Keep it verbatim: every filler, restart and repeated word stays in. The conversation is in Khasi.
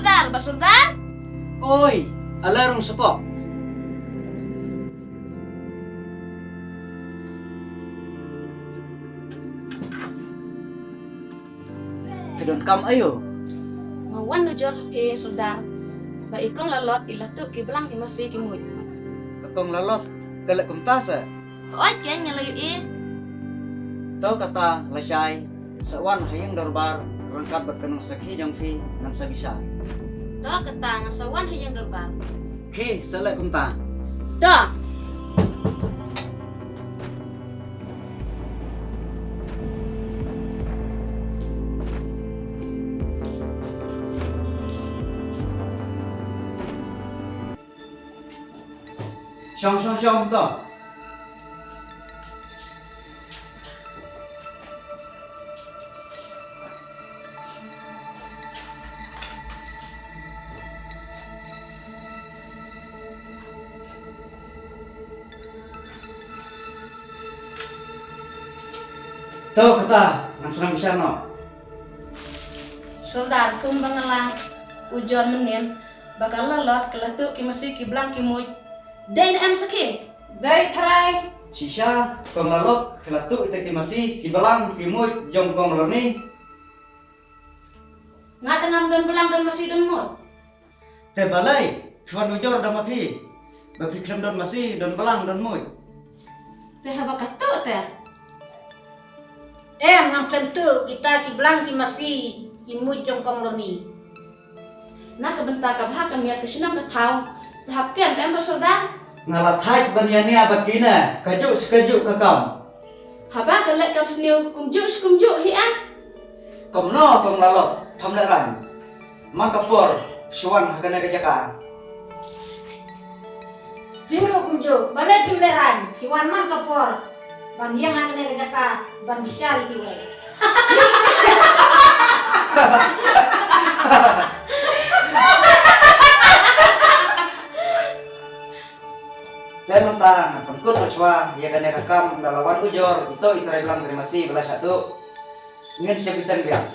Sordar, Bah Sordar. Oi, ala rung sepok. Te don kam aïu? Nga wan ujor ha phi Sordar, ba i kong Lalot i la tuh ki blang ki masi ki muid. Ka kong Lalot ka leh kumta sa? Hooid, keiñ nga la ïohi. To kata lashai, sa wan ha ïing dorbar ryngkat bad ka nongsakhi jong phi, ngan sa bishar. To kata nga sa wan ha ïing dorbar. Khie, sa leh kumta. To. Shong, shong, shong, to. To kata, ngan sa bishar noh. Sordar, kumba nga la ujor mynnin, ba ka Lalot ka la tuh ki masi ki blang ki muid. Dei ne em sakhi? Dei trai. Shisha, kong Lalot ka la tuh ita ki masi ki blang ki muid jong kong Lorni. Nga te ngam don blang don masi don muid. Te balei phi wan ujor da ma phi, ba phi khlem don masi, don blang, don muid? Te haba ka tuh te? Em, ngam khlem tuh kita ki blang ki masi ki muid jong kong Lorni. Na ka bynta ka bha ka miat ka shnong ka thaw, te hap kem em Bah Sordar? Nga la thait ban ïania bad kine, kajuh shi kajuh ka kam. Haba ka leh kam sniew kumjuh shi kumjuh hi em. Kumno kong Lalot, pham lehraiñ. Man ka por shu wan ha kane ka jaka. Phi ruh kumjuh, balei phim lehraiñ, phi wan man ka por ban ïeng ha kane ka jaka ban bishar ïa kiwei. Te mynta ngan pynkut mynshuwa ïa kane ka kam, da la wan ujor ito i trai blang trai masi ba la shah tuh. Ngin sa bteng biang.